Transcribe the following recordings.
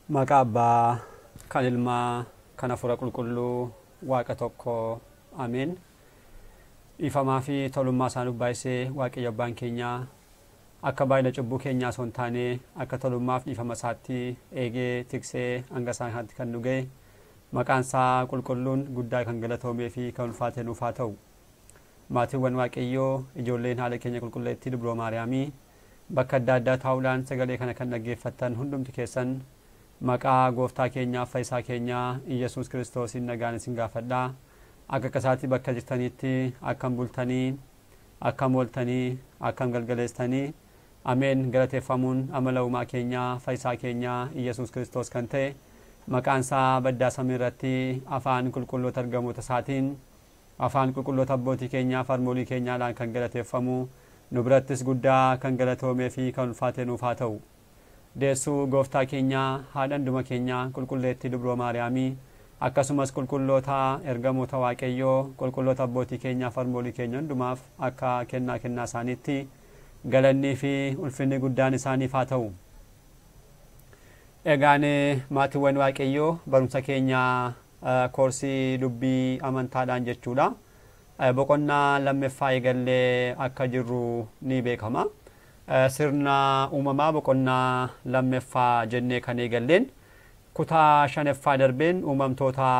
Maqaa Abbaa kan Ilmaa kan Hafuura Qulqulluu Waaqa tokko Ameen. Dhiifamaa fi tolummaa isaa nuuf baay'isee Waaqayyo Abbaan keenya akka baay'ina cubbuu keenyaa osoo hin taane akka tolummaaf dhiifama isaatti eegee tiksee hanga isaan kanatti kan nu ga'e maqaan isaa qulqulluun guddaa kan galatoomee fi kan ulfaate nuuf haa ta'u. Maatiiwwan Waaqayyoo ijoolleen haala keenya qulqulleettii Dubroo Maariyaamii bakka adda addaa taa'uudhaan sagalee kana kan dhaggeeffattan hundumti keessan maqaa gooftaa keenyaa fayyisaa keenyaa Iyyasuus Kiristoosiin nagaan isin gaafadhaa. Akka akkasaatti bakka jirtanitti akkam bultanii, akkam ooltanii, akkam galgaleessitanii. Ameen. Galateeffamuun amala uumaa keenyaa fayyisaa keenyaa Iyyasuus Kiristoos kan ta'e maqaan isaa baddaa samii irratti afaan qulqulloota ergamoota isaatiin afaan qulqulloota abbootii keenyaa farmoolii keenyaadhaan kan galateeffamu nu birattis guddaa kan galatoomee fi kan ulfaate nuuf haa ta'u. Deessuu gooftaa keenyaa haadha hunduma keenyaa qulqulleettii Dubroo Maariyaamii akkasumas qulqulloota ergamoota Waaqayyoo qulqulloota abbootii keenyaa farmoolii keenya hundumaaf akka kennaa kennaa isaaniitti galannii fi ulfinni guddaan isaaniif haa ta'u. Egaan maatiiwwan Waaqayyoo barumsa keenya koorsii dubbii amantaadhaan jechuudha. Boqonnaa lammaffaa eegallee akka jirru ni beekama. Sirna uumamaa boqonnaa lammaffaa jennee kan eegalleen kutaa shanaffaa darbeen uumamtoota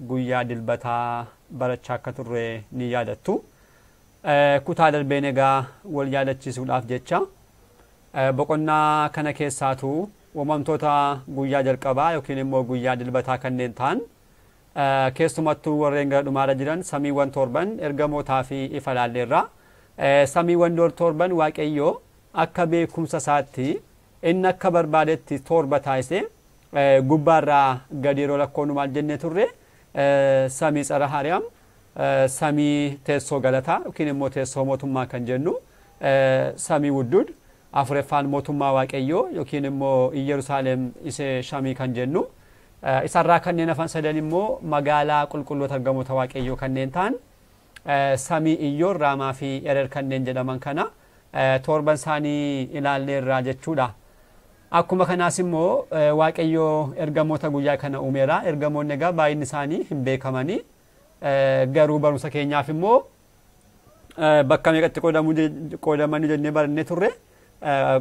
guyyaa dilbataa barachaa akka turre ni yaadattu. Kutaa darbeen egaa wal yaadachiisuudhaaf jecha boqonnaa kana keessaatu uumamtoota guyyaa jalqabaa yookiin immoo guyyaa dilbataa kanneen ta'an keessumattuu warreen gara dhumaarra jiran samiiwwan torban ergamootaa fi ifa laalleerra. Samiiwwan torban Waaqayyoo akka beekumsa isaatti inni akka barbaadetti torba taasise gubbaarraa gadi yeroo lakkoonu maal jennee turre samii tsara Hariyaam, samii teessoo galataa yookiin immoo teessoo mootummaa kan jennu, samii wuddud afuraffaan mootummaa Waaqayyoo yookiin immoo Iyyerusaalem isee shamii kan jennu, isarraa kanneen hafan sadan immoo magaalaa qulqulloota ergamoota Waaqayyoo kanneen ta'an samii Iyyoor, Raamaa fi Erer kanneen jedhaman kana torban isaanii ilaalleerraa jechuudha. Akkuma kanaas immoo Waaqayyoo ergamoota guyyaa kana uumeera. Ergamoonni egaa baay'inni isaanii hin beekamanii garuu barumsa keenyaaf immoo bakka meeqatti qoodamanii jennee barannee turre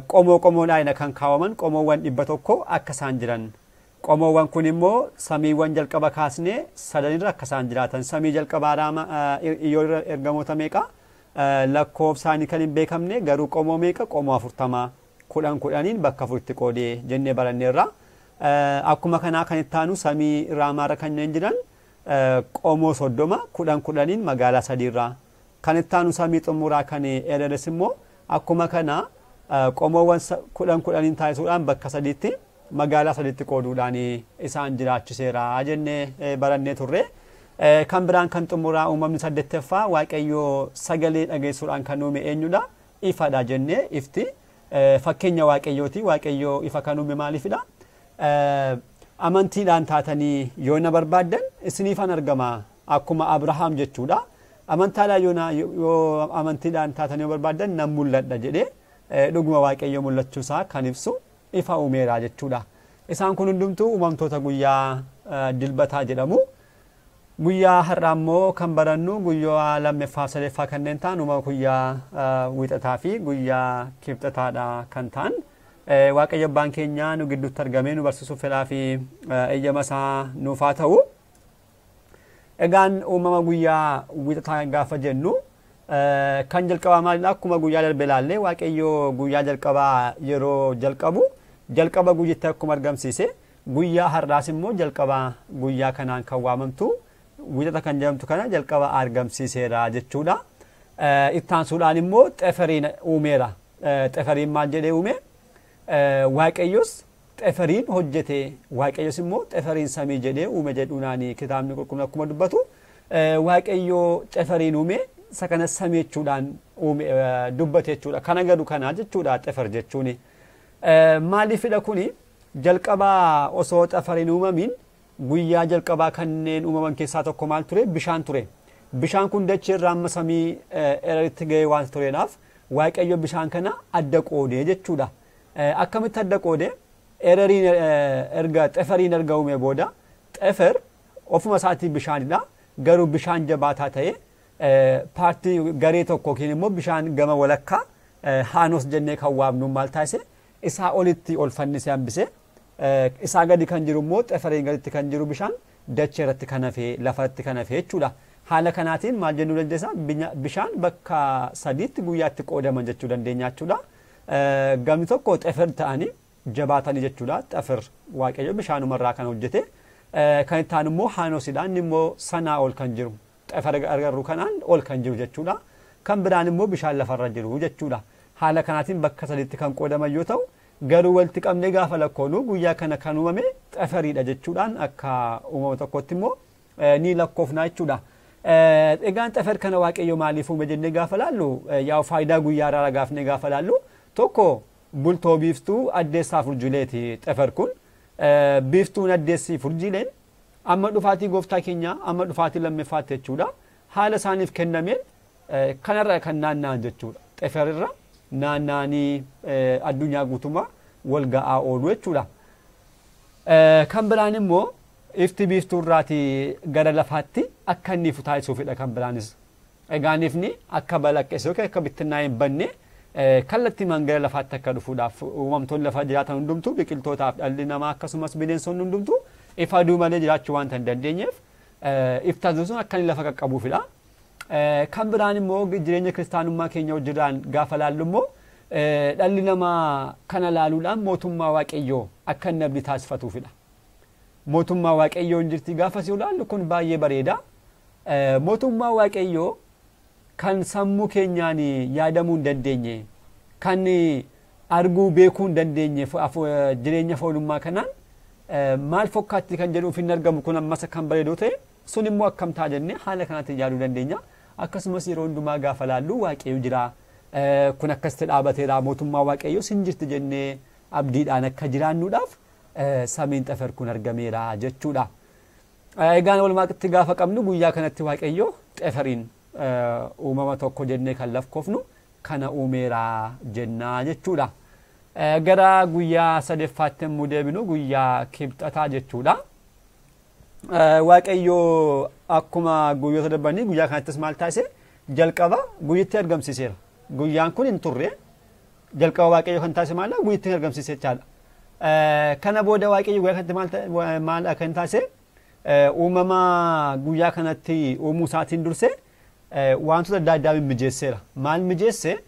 qomoo qomoodhaan kan kaawwaman qomoowwan 100 akka isaan jiran. Qomoowwan kun immoo samiiwwan jalqaba kaasnee sadanirra akka isaan jiraatan. Samii jalqabaa Raama Iyyoor ergamoota meeqa lakkoofsaanii kan hin beekamne garuu qomoo meeqa qomoo 40 10 10 bakka afuritti qoodee jennee baranneerra. Akkuma kanaa kan itti aanu samii Raamaarra kanneen jiran qomoo 30 10 10 magaalaa sadiirra. Kan itti aanu samii xumuraa kan Ereres immoo akkuma kana qomoowwan 10 10 taasisuudhaan bakka sadiitti magaalaa sadiitti qooduudhaan isaan jiraachiseera jennee barannee turre. Kan biraan kan xumuraa uumamni 8ffaa Waaqayyoo sagalee dhageessuudhaan kan uume eenyudha? Ifadha jennee ifti fakkeenya Waaqayyooti. Waaqayyoo ifa kan uume maaliifidha? Amantiidhaan taatanii yoo na barbaaddan isiniifan argama akkuma Abrahaam jechuudha. Amantaadhaan yoo amantiidhaan taatanii yoo barbaaddan nan mul'adha jedhee dhuguma Waaqayyoo mul'achuusaa kan ibsu ifa uumeera jechuudha. Isaan kun hundumtuu uumamtoota guyyaa dilbataa jedhamu. Guyyaa har'aa immoo kan barannu guyyaa lammaffaa sadaffaa kanneen ta'an uumama guyyaa wiixataa fi guyyaa kibxataadha kan ta'an. Waaqayyo abbaan keenya nu gidduutti argamee nu barsiisuuf fedhaa fi eeyyama isaa nuuf haa ta'u. Egaan uumama guyyaa wiixataa gaafa jennu kan jalqabaa maalidha? Akkuma guyyaa darbe ilaalle Waaqayyo guyyaa jalqabaa yeroo jalqabu jalqaba guyyitti akkuma argamsiise guyyaa har'aas immoo jalqaba guyyaa kanaan kan waamamtu wiixata kan jedhamtu kana jalqaba argamsiiseera jechuudha. Ittaansuudhaan immoo xeferiin uumeera. Xeferiin maal jedhee uume? Waaqayyos xeferiin hojjete, Waaqayyos immoo xeferiin samii jedhee uume jedhuunaan kitaabni qulqulluun akkuma dubbatu Waaqayyo xeferiin uume isa kana samii jechuudhaan uume dubbate jechuudha. Kana gadu kanaa jechuudha xefer jechuuni. Maaliifidha kuni? Jalqabaa osoo xeferiin uumamin guyyaa jalqabaa kanneen uumaman keessaa tokko maal ture? Bishaan ture. Bishaan kun dachee irraa amma samii Ereritti ga'ee waan tureedhaaf Waaqayyo bishaan kana adda qoodee jechuudha. Akkamitti adda qoodee? Ereriin erga xeferiin erga uume booda xefer ofuma isaatii bishaanidha. Garuu bishaan jabaataa ta'e paartii garee tokko yookiin immoo bishaan gama walakkaa haanos jennee kan waamnu maal taasise isaa olitti ol fannisee hambise. Isaa gadi kan jiru immoo xeferiin gaditti kan jiru bishaan dachee irratti kan hafe lafarratti kan hafe jechuudha. Haala kanaatiin maal jennuu dandeessa bishaan bakka sadiitti guyyaatti qoodaman jechuu dandeenya jechuudha. Gamni tokko xefer ta'anii jabaatanii jechuudha. Xefer Waaqayyo bishaanumarraa kan hojjete. Kan itti aanu immoo haanosidha. Inni immoo sanaa ol kan jiru. Xefer agarru kanaan ol kan jiru jechuudha. Kan biraan immoo bishaan lafarra jiru jechuudha. Haala kanaatiin bakka sadiitti kan qoodaman yoo ta'u garuu walitti qabnee gaafa lakkoonu guyyaa kana kan uumame xeferiidha jechuudhaan akka uumama tokkotti immoo ni lakkoofna jechuudha. Egaan xefer kana Waaqayyo maaliif uume jennee gaafa laallu yaa faayidaa guyyaa irraa gaafnee gaafa laallu tokko bultoo biiftuu addeessaaf urjiileeti xefer kun. Biiftuun addeessii urjiileen amma dhufaatii gooftaa keenyaa amma dhufaatii lammaffaatti jechuudha. Haala isaaniif kennameen kanarra kan naanna'an jechuudha. Xeferirra naanna'anii addunyaa guutummaa wal ga'aa oolu jechuudha. Kan biraan immoo ifti biiftuu irraatii gara lafaatti akka inni ifu taasisuufidha kan biraanis. Egaan ifni akka balaqqeesse yookiin akka bittinnaa hin banne kallattiimaan gara lafaatti akka dhufuudhaaf uumamtoonni lafa jiraatan hundumtuu biqiltootaaf dhalli namaa akkasumas bineensonni hundumtuu ifa aduu malee jiraachuu waanta hin dandeenyeef ifti sun akka inni lafa qaqqabuufidha. Kan biraan immoo jireenya kiristaanummaa keenya hojiirraan gaafa laallu immoo dhalli namaa kana laaluudhaan mootummaa Waaqayyoo akka inni abdii taasifatuufidha. Mootummaa Waaqayyoo hin jirti gaafa si ilaallu kun baay'ee bareeda. Mootummaa Waaqayyoo kan sammuu keenyaan yaadamuu hin dandeenye, kan arguu beekuu hin dandeenye jireenya foonummaa kanaan maal fokkaatti kan jedhuuf hin argamu kun ammas kan bareedoo ta'e sun immoo akkam ta'a jennee haala kanaatiin yaaduu dandeenya. Akkasumas yeroo hundumaa gaafa laallu Waaqayyo jira. Kun akkasitti dhaabateera mootummaa Waaqayyoo sin jirti jennee abdiidhaan akka jiraannuudhaaf samiin xefer kun argameera jechuudha. Egaan walumaatti gaafa qabnu guyyaa kanatti Waaqayyo xeferiin uumama tokko jennee kan lakkoofnu kana uumeera jennaa jechuudha. Gara guyyaa sadeffaatti immoo deebinu guyyaa kibxataa jechuudha. Waaqayyo akkuma guyyoota darbanii guyyaa kanattis maal taasise jalqaba guyyitti argamsiiseera. Guyyaan kun hin turre jalqaba Waaqayyo kan taasise maal guyyitti argamsiise jechaadha. Kana booda Waaqayyo guyyaa kanatti maal akka hin taasise uumama guyyaa kanatti uumuu isaatiin dursee wantoota adda addaa mijeesseera. Maal mijeesse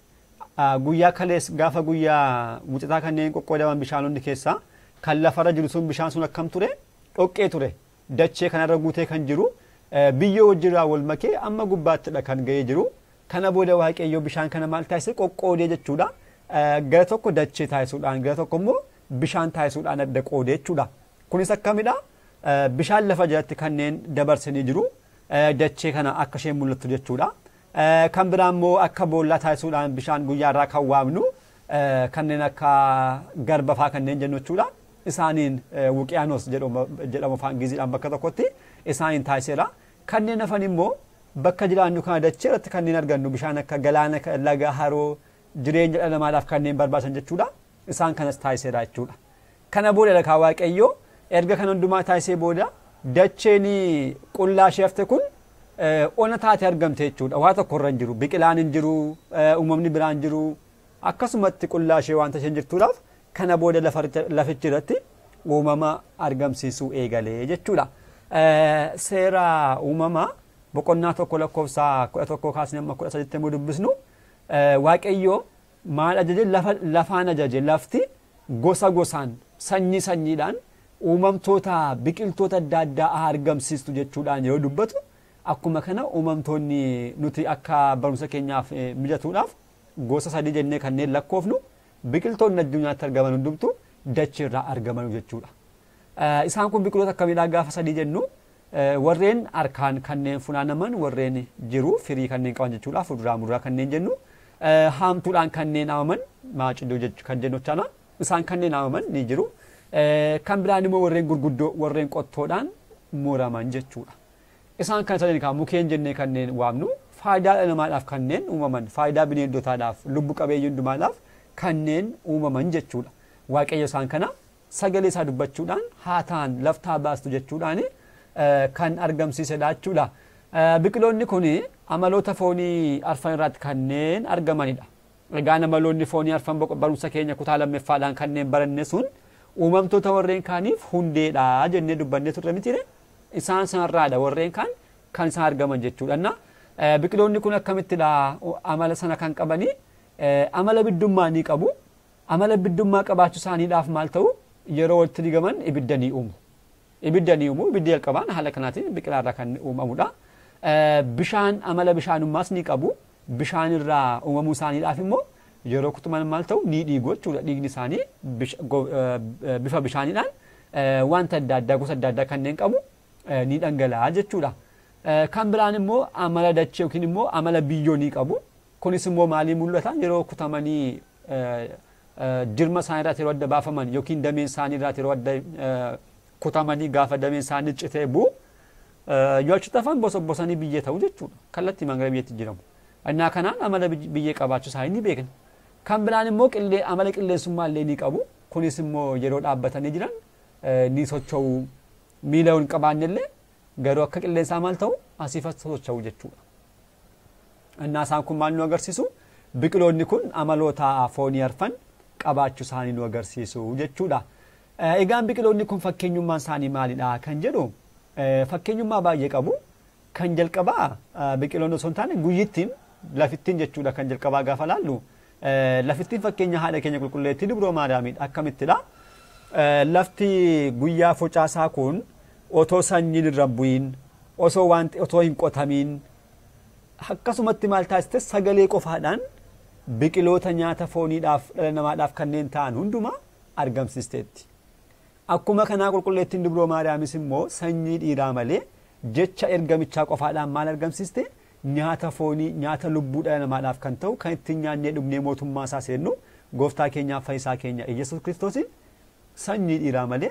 guyyaa kalees gaafa guyyaa wuxataa kanneen qoqqoodaman bishaanonni keessaa kan lafarra jiru sun bishaan sun akkam ture dhoqqee ture. Dachee kanarra guutee kan jiru biyyoo wajjirraa wal makee amma gubbaattidha kan ga'ee jiru. Kana booda Waaqayyo bishaan kana maal taasise qoqqoodee jechuudha. Gara tokko dachee taasisuudhaan gara tokko immoo bishaan taasisuudhaan adda qoodee jechuudha. Kunis akkamidha? Bishaan lafa jalatti kanneen dabarsanii jiru. Dachee kana akka isheen mul'attu jechuudha. Kan biraa immoo akka boollaa taasisuudhaan bishaan guyyaarraa kan waamnu kanneen akka garba fa'aa kanneen jennu jechuudha. Isaaniin wuqiyaanos jedhamu afaan Ingiliziidhaan bakka tokkotti isaaniin taasiseera. Kanneen hafan immoo bakka jiraannu kana dachee irratti kanneen argannu bishaan akka galaana, laga, haroo jireenya dhala namaadhaaf kanneen barbaachisan jechuudha. Isaan kanas taasiseera jechuudha. Kana booda lakaa Waaqayyo erga kan hundumaa taasisee booda dacheen qullaa ishee hafte kun ona taate argamte jechuudha. Waa tokko irra hin jiru. Biqilaan hin jiru, uumamni biraan hin jiru. Akkasumatti qullaa ishee waanta isheen jirtuudhaaf kana booda lafichi irratti uumama argamsiisuu eegalee jechuudha. Seera uumamaa boqonnaa 1 lakkoofsa 11 kaasnee amma 13 immoo dubbisnu Waaqayyo maal ajaje lafaan ajaje lafti gosa gosaan sanyii sanyiidhaan uumamtoota biqiltoota adda addaa argamsiistu jechuudhaan yeroo dubbatu akkuma kana uumamtoonni nuti akka barumsa keenyaaf mijatuudhaaf gosa sadii jennee kanneen lakkoofnu biqiltoonni addunyaatti argaman hundumtu dacheerraa argaman jechuudha. Isaan kun biqiloota akkamiidhaa gaafa sadii jennu warreen harkaan kanneen funaanaman warreen jiru firii kanneen qaban jechuudha fuduraa muduraa kanneen jennu haamtuudhaan kanneen haamaman maacidoo kan jennu jechaadha. Isaan kanneen haamaman ni jiru. Kan biraan immoo warreen gurguddoo warreen qottoodhaan muraman jechuudha. Isaan kan sadeen kan mukeen jennee kanneen waamnu faayidaa dhala namaadhaaf kanneen uumaman faayidaa bineeldotaadhaaf lubbu qabeeyyii hundumaadhaaf kanneen uumaman jechuudha. Waaqayyo isaan kana sagalee isaa dubbachuudhaan haa ta'an laftaa baastu jechuudhaan kan argamsiisedha jechuudha. Biqiloonni kun amaloota foonii arfan irratti kanneen argamanidha. Egaan amaloonni foonii arfan barumsa keenya kutaa lammaffaadhaan kanneen baranne sun uumamtoota warreen kaaniif hundeedha jennee dubbannee turre mitiire isaan sanarraadha warreen kaan kan isaan argaman jechuudha. Biqiloonni kun akkamittidha amala sana kan qabanii amala biddummaa ni qabu. Amala biddummaa qabaachuu isaaniidhaaf maal ta'u yeroo walitti digaman ibidda ni uumu. Ibidda ni uumu. Ibiddi jalqabaan haala kanaatiin biqilaarraa kan uumamudha. Bishaan amala bishaanummaas ni qabu. Bishaan irraa uumamuu isaaniidhaaf immoo yeroo kutuman maal ta'u ni dhiigu jechuudha. Dhiigni isaanii bifa bishaaniidhaan wanta adda addaa gosa adda addaa kanneen qabu ni dhangala'a jechuudha. Kan biraan immoo amala dachee yookiin immoo amala biyyoo ni qabu. Kunis immoo maalii mul'ata yeroo kutamanii jirma isaanii irraa yeroo adda baafaman yookiin dameen isaanii irraa yeroo adda kutamanii gaafa dameen isaanii citee bu'u yoo achi tafan bosobbosanii biyyee ta'u jechuudha. Kallattii gara biyyeetti jiramu. Innaa kanaan amala biyyee qabaachuu isaanii ni beekna. Kan biraan immoo amala qilleensummaa illee ni qabu. Kunis immoo yeroo dhaabbatanii jiran ni socho'u. Miila hin qabaanne illee garuu akka qilleensaa maal ta'u asiif as socho'u jechuudha. Innaa isaan kun maal nu agarsiisu? Biqiloonni kun amaloota foonii arfan qabaachuu isaanii nu agarsiisu jechuudha. Egaan biqiloonni kun fakkeenyummaan isaanii maalidha kan jedhu fakkeenyummaa baay'ee qabu. Kan jalqabaa biqiloonni osoo hin taane guyyittiin lafittiin jechuudha kan jalqabaa gaafa laallu. Lafittiin fakkeenya haadha keenya qulqulleettii Dubroo Maariyaamiidha. Akkamittidha? Lafti guyyaa focaasaa kun otoo sanyiin irra bu'iin osoo wanti otoo hin qotamiin akkasumatti maal taasiste sagalee qofaadhaan biqiloota nyaata fooniidhaaf dhala namaadhaaf kanneen ta'an hundumaa argamsiisteetti. Akkuma kanaa qulqulleettiin Dubroo Maariyaamis immoo sanyii dhiiraa malee jecha ergamichaa qofaadhaan maal argamsiiste nyaata foonii nyaata lubbuu dhala namaadhaaf kan ta'u kan ittiin nyaannee dhugnee mootummaa isaa seennu gooftaa keenyaaf fayyisaa keenya Iyyasuus Kiristoosiin sanyii dhiiraa malee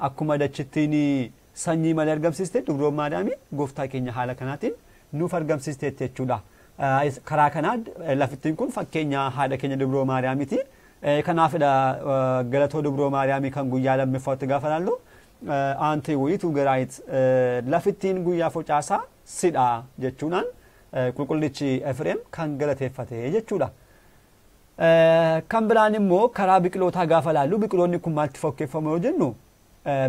akkuma dachittiin sanyii malee argamsiiste Dubroo Maariyaamii gooftaa keenya haala kanaatiin nuuf argamsiisteetti jechuudha. Karaa kanaa lafittiin kun fakkeenya haadha keenya Dubroo Maariyaamiiti. Kanaafidha galatoo Dubroo Maariyaamii kan guyyaa lammaffaatti gaafa laallu aantee wayiitu garaayit lafittiin guyyaa focaasaa sidha jechuudhaan qulqullichi Efreem kan galateeffate jechuudha. Kan biraan immoo karaa biqilootaa gaafa laallu biqiloonni kun maaltti fakkeeffamu yoo jennu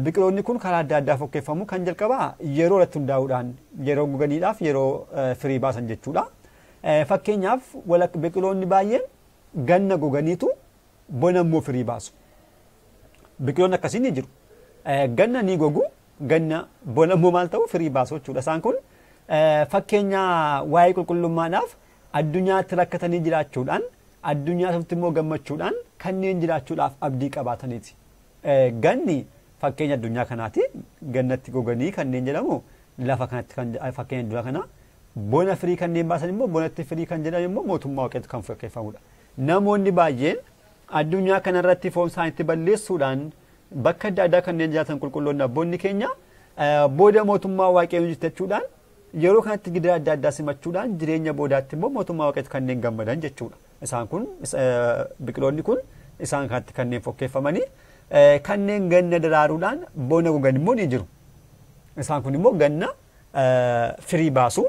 biqiloonni kun karaa adda addaa fakkeeffamu kan jalqabaa yeroo irratti hundaa'uudhaan yeroo goganiidhaaf yeroo firii baasan jechuudha. Fakkeenyaaf biqiloonni baay'een ganna goganiitu bona immoo firii baasu. Biqiloonni akkasii ni jiru. Ganna ni gogu, ganna bona immoo maal ta'u firii baasu jechuudha. Isaan kun fakkeenya waa'ee qulqullummaadhaaf addunyaatti rakkatanii jiraachuudhaan addunyaatti immoo gammachuudhaan kanneen jiraachuudhaaf abdii qabaataniiti. Ganni fakkeenya addunyaa kanaati. Gannatti goganii kanneen jedhamu lafa kanatti kan fakkeenya addunyaa kanaa. Bona firii kanneen baasan immoo bonatti firii kan jedhamu immoo mootummaa waaqeetu kan fakkeeffamudha. Namoonni baay'een addunyaa kanarratti foon isaaniitti balleessuudhaan bakka adda addaa kanneen jiraatan qulqulloonni abboonni keenya booda mootummaa waaqee hojjechuudhaan yeroo kanatti gidira adda addaa simachuudhaan jireenya boodaatti immoo mootummaa waaqeetu kanneen gammadan jechuudha. Isaan kun biqiloonni kun isaan kanatti kanneen fakkeeffamanii kanneen ganna daraaruudhaan bona gogan immoo ni jiru. Isaan kun immoo ganna firii baasu.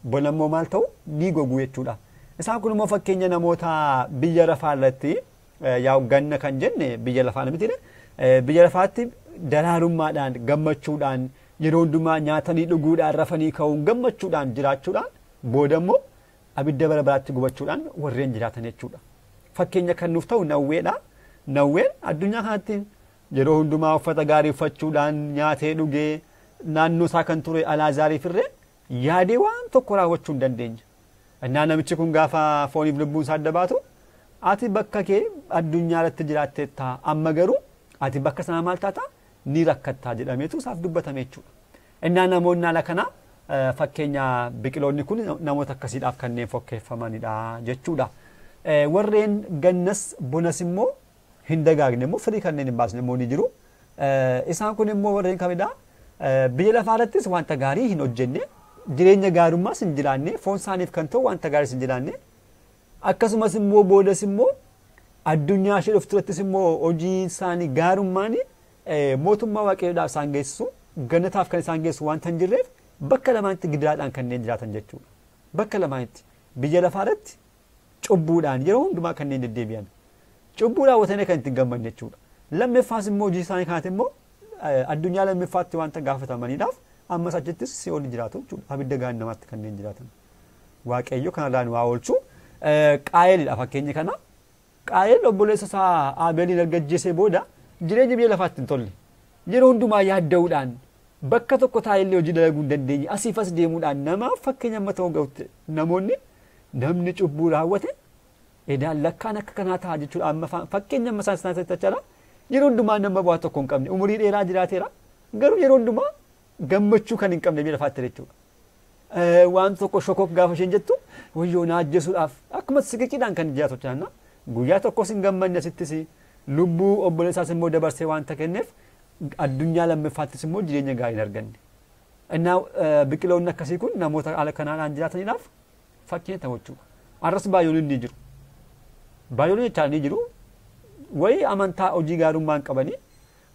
Bona immoo maal ta'u ni gogu jechuudha. Isaan kun immoo fakkeenya namoota biyya lafaa irratti yaa'u ganna kan jenne biyya lafaa miti biyya lafaatti daraarummaadhaan gammachuudhaan yeroo hundumaa nyaatanii dhuguudhaan rafanii ka'uun gammachuudhaan jiraachuudhaan booda immoo abidda bara baraatti gubachuudhaan warreen jiraatan jechuudha. Fakkeenya kan nuuf ta'u nawweedha. Nawween addunyaa kanatti yeroo hundumaa uffata gaarii uffachuudhaan nyaatee dhugee naannoo isaa kan ture Alaazaariif irree yaadee waan tokko raawwachuu hin dandeenye. Innaa namichi kun gaafa fooniif lubbuun isaa adda baatu ati bakka kee addunyaa irratti jiraatteetta amma garuu ati bakka sana maal taata ni rakkattaa jedhameetu isaaf dubbatame jechuudha. Innaa namoonni haala kanaa fakkeenya biqiloonni kun namoota akkasiidhaaf kanneen fakkeeffamanidha jechuudha. Warreen gannas bonas immoo hin dagaagne immoo firii kanneen hin baasne immoo ni jiru. Isaan kun immoo warreen kamidha? Biyya lafaa irrattis wanta gaarii hin hojjenne jireenya gaarummaas hin jiraanne foon isaaniif kan ta'u wanta gaariis hin jiraanne akkasumas immoo boodas immoo Addunyaa ishee dhufturattis immoo hojii isaanii gaarummaan mootummaa waaqayyoodhaaf isaan geessisu gannataaf kan isaan geessu waanta hin jirreef bakka lamaanitti gidiraadhaan kanneen jiraatan jechuudha. Bakka lamaanitti biyya lafaarratti cubbuudhaan yeroo hundumaa kanneen deddeebi'an. Cubbuu raawwatanii kan ittiin gammanne jechuudha. Lammaffaas immoo hojii isaanii kanaatti immoo addunyaa lammaffaatti wanta gaafatamaniidhaaf ammas achittis si'ool jiraatu jechuudha. Abidda gaannamaatti kanneen jiraatan. Waaqayyo kanarraa nu haa oolchu. Qaayelidha fakkeenya kana. Qaayel obboleessa isaa Abeeliin erga ajjeesee booda jireenya biyya lafaatti hin tolle. Yeroo hundumaa yaadda'uudhaan bakka tokko taa'ellee hojii dalaguu hin dandeenye asiif as deemuudhaan namaaf fakkeenya amma ta'uu gahutti namoonni namni cubbuu raawwate edaan lakkaan akka kanaa ta'a jechuudha. Amma fakkeenya amma isaan isaan jechaadha. Yeroo hundumaa nama bu'aa tokko hin qabne umurii dheeraa jiraateera. Garuu yeroo hundumaa gammachuu kan hin qabne biyya lafaatti jechuudha. Waan tokko shokok gaafa isheen jettu wayyoo na ajjeesuudhaaf akkuma siqiqiidhaan kan jiraatu jechaadha. Guyyaa tokkos hin gammanne asittis lubbuu obboleessaas immoo dabarsee waanta kenneef addunyaa lammaffaattis immoo jireenya gaarii hin arganne. Innaa biqiloonni akkasii kun namoota haala kanaadhaan jiraataniidhaaf fakkeenya ta'u jechuudha. Arras baay'ooliin ni jiru. Baay'ooliin jechaa ni jiru. Wayi amantaa hojii gaarummaa hin qabanii,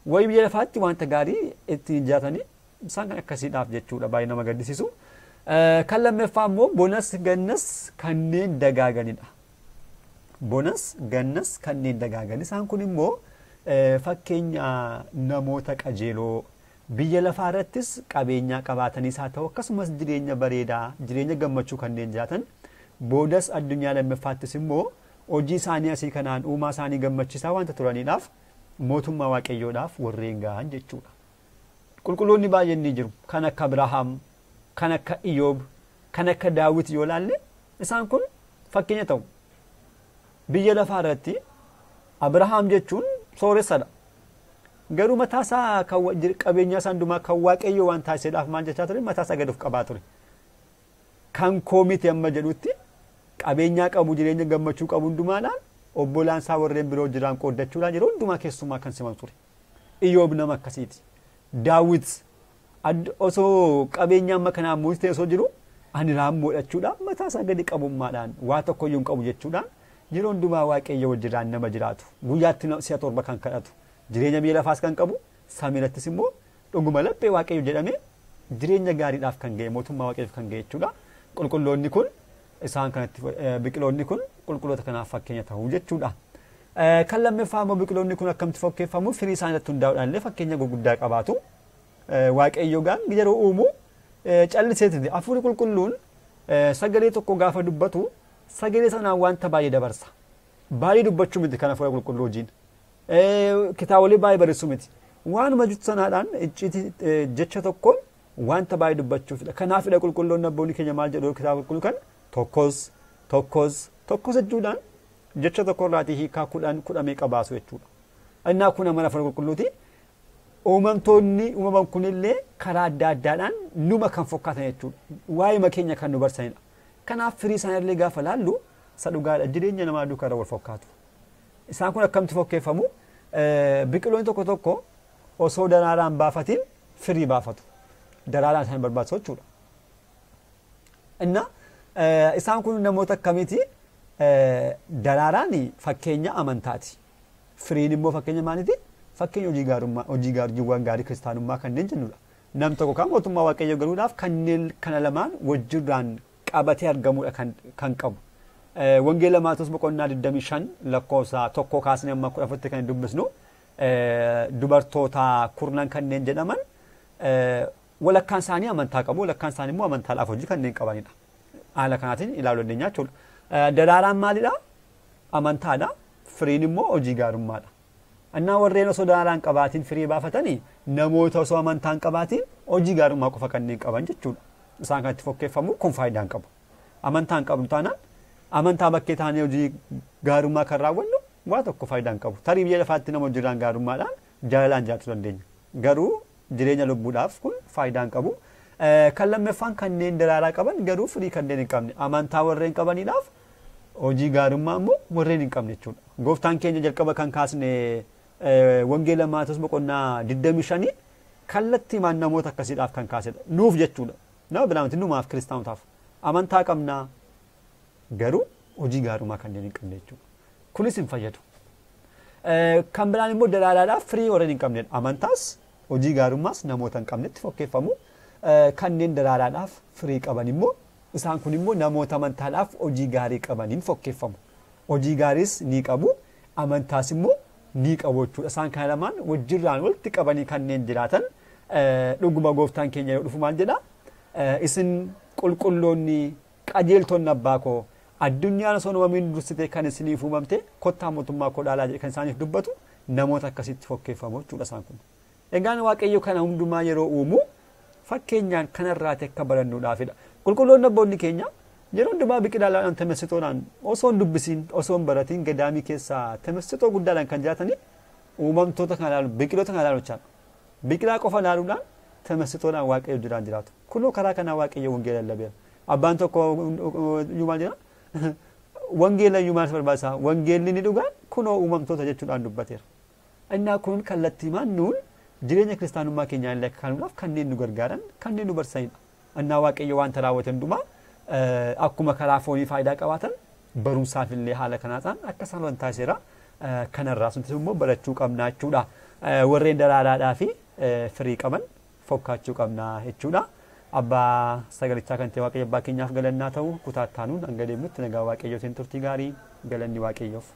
wayi biyya lafaatti wanta gaarii ittiin jiraatanii isaan kan akkasiidhaaf jechuudha baay'ee nama gaddisiisu. Kan lammaffaa immoo bonas gannas kanneen dagaaganidha. Bonas gannas kanneen dagaagan isaan kun immoo fakkeenya namoota qajeeloo biyya lafaa irrattis qabeenyaa qabaataniis haa ta'u akkasumas jireenya bareedaa jireenya gammachuu kanneen jiraatan boodas addunyaa lammaffaattis immoo hojii isaanii asii kanaan uumaa isaanii gammachiisaa wanta turaniidhaaf mootummaa waaqayyoodhaaf warreen gahan jechuudha. Qulqulloonni baay'een ni jiru. Kan akka Abrahaam, kan akka Iyoob, kan akka Daawit yoo laalle isaan kun fakkeenya ta'u. Biyya lafaa irratti Abrahaam jechuun sooressadha. Garuu mataa isaa qabeenya isaa hundumaa kan waaqayyo waan taasiseedhaaf maal jechaa ture mataa isaa gad of qabaa ture. Kan koo miti amma jedhutti qabeenyaa qabu jireenya gammachuu qabu hundumaadhaan obbolaan isaa warreen biroo jiraan qooddachuudhaan yeroo hundumaa keessumaa kan simatu ture. Iyoob nama akkasiiti. Daawit osoo qabeenya amma kanaan mootii ta'e osoo jiru ani raammoodhachuudhaan mataa isaa gadi qabummaadhaan waa tokko iyyuu hin qabu jechuudhaan yeroo hundumaa waaqayyo wajjiraan nama jiraatu guyyaatti si'a 7 kan kadhatu jireenya biyya lafaas kan qabu samiirattis immoo dhuguma laphee waaqayyo jedhamee jireenya gaariidhaaf kan ga'e mootummaa waaqayyoof kan ga'e jechuudha. Qulqulloonni kun isaan kanatti biqiloonni kun qulqulloota kanaaf fakkeenya ta'uu jechuudha. Kan lammaffaa immoo biqiloonni kun akkamitti fakkeeffamu firii isaanii irratti hundaa'uudhaan illee fakkeenya gurguddaa qabaatu. Waaqayyo gaan yeroo uumu calliseeti hafuurri qulqulluun sagalee tokko gaafa dubbatu sagalee sanaan wanta baay'ee dabarsa. Baay'ee dubbachuu miti kan hafuura qulqulluu hojiin. Kitaabolee baay'ee barreessuu miti. Waanuma jirtu sanaadhaan icciitii jecha tokkoon wanta baay'ee dubbachuufidha. Kanaafidha qulqulloonni abboonni keenya maal jedhu kitaaba qulqulluu kan tokkos tokkos tokkos jechuudhaan jecha tokko irraatii hiikaa 10 10 meeqa baasu jechuudha. Innaa kun amala hafuura qulqulluuti. Uumamtoonni uumaman kunillee karaa adda addaadhaan numa kan fakkaatan jechuudha. Waa'ee keenya kan nu barsanidha. Kanaaf firii isaaniillee gaafa laallu isa dhugaadha jireenya namaa duukaa irra wal fakkaatu. Isaan kun akkamitti fakkeeffamu? Biqiloonni tokko tokko osoo daraaraan baafatiin firii baafatu. Daraaraan isaan barbaachisu jechuudha. Inna isaan kun namoota akkamiiti? Daraaraan fakkeenya amantaati. Firiin immoo fakkeenya maaliiti? Fakkeenya hojii gaarummaa, hojii gaariiwwan gaarii kiristaanummaa kanneen jennudha. Nam tokko kan mootummaa waaqayyoo galuudhaaf kanneen kana lamaan wajjirraan qabatee argamuudha kan qabu. Wangeela Maatewos boqonnaa 25 lakkoofsa 1 kaasnee amma 14tti kan dubbisnu dubartoota kurnan kanneen jedhaman walakkaan isaanii amantaa qabu, walakkaan isaanii immoo amantaadhaaf hojii kanneen qabanidha. Haala kanaatiin ilaaluu dandeenya jechuudha. Daraaraan maalidha? Amantaadha. Firiin immoo hojii gaarummaadha. Innaa warreen osoo daraaraan qabaatiin firii baafatanii namoota osoo amantaan qabaatiin hojii gaarummaa qofa kanneen qaban jechuudha. Isaan kanatti fakkeeffamu kun faayidaa hin qabu. Amantaa hin qabnu taanaan amantaa bakkee taanee hojii gaarummaa kan raawwannu waa tokko faayidaa hin qabu. Tarii biyya lafaatti nama hojirraan gaarummaadhaan jaalalaan jiraachuu dandeenya. Garuu jireenya lubbuudhaaf kun faayidaa hin qabu. Kan lammaffaan kanneen daraaraa qaban garuu firii kanneen hin qabne amantaa warreen qabaniidhaaf hojii gaarummaa immoo warreen hin qabne jechuudha. Gooftaan keenya jalqaba kan kaasne Wangeela Maatewos boqonnaa 25 kallattii maan namoota akkasiidhaaf kan kaasedha. Nuuf jechuudha. Nama biraa miti numaaf kiristaanotaaf. Amantaa qabnaa garuu hojii gaarummaa kanneen hin qabne jechuudha. Kunis hin fayyadu. Kan biraan immoo daraaraadhaaf firii warreen hin qabnedha. Amantaas hojii gaarummaas namoota hin qabnetti fokkeeffamu. Kanneen daraaraadhaaf firii qaban immoo isaan kun immoo namoota amantaadhaaf hojii gaarii qabaniin fokkeeffamu. Hojii gaariis ni qabu, amantaas immoo ni qabu jechuudha. Isaan kana lamaan wajjirraan walitti qabanii kanneen jiraatan dhuguma gooftaan keenya yoo dhufu maal jedhaa? Isin qulqulloonni qajeeltonni abbaa koo addunyaan osoo hin uumamin dursitee kan isiniif uumamte kottaa mootummaa koo dhaalaa jedhe kan isaaniif dubbatu namoota akkasitti fokkeeffamu jechuudha isaan kun. Egaan Waaqayyo kana hundumaa yeroo uumu fakkeenyaan kanarraati akka barannuudhaafidha. Qulqulloonni abboonni keenya yeroo hundumaa biqilaadhaan temessitoodhaan osoo hin dubbisiin osoo hin baratiin gadaamii keessaa temessitoo guddaadhaan kan jiraatanii uumamtoota kana ilaalu biqiloota kana ilaalu jechaadha. Biqilaa qofa ilaaluudhaan temessitoodhaan Waaqayyo jiraan jiraatu. Kunoo karaa kanaa Waaqayyo wangeela lallabeera. Abbaan tokko iyyuu maal jedha? Wangeela iyyuu maal barbaachisaa? Wangeelli ni dhugaan kunoo uumamtoota jechuudhaan dubbateera. Innaa kun kallattiimaan nuun jireenya kiristaanummaa keenyaa illee akka kanuudhaaf kanneen nu gargaaran kanneen nu barsiisanidha. Innaa Waaqayyo wanta raawwate hundumaa akkuma karaa foonii faayidaa qabaatan barumsaaf illee haala kanaataan akka isaan waan taasiseera. Kanarraa suntis immoo barachuu qabna jechuudha. Warreen daraaraadhaa fi firii qaban fokkaachuu qabna jechuudha. Abbaa sagalichaa kan ta'e Waaqayyo abbaa keenyaaf galannaa ta'u kutaa itti aanuun hanga deemnutti nagaa Waaqayyootiin turtii gaarii galanni Waaqayyoof.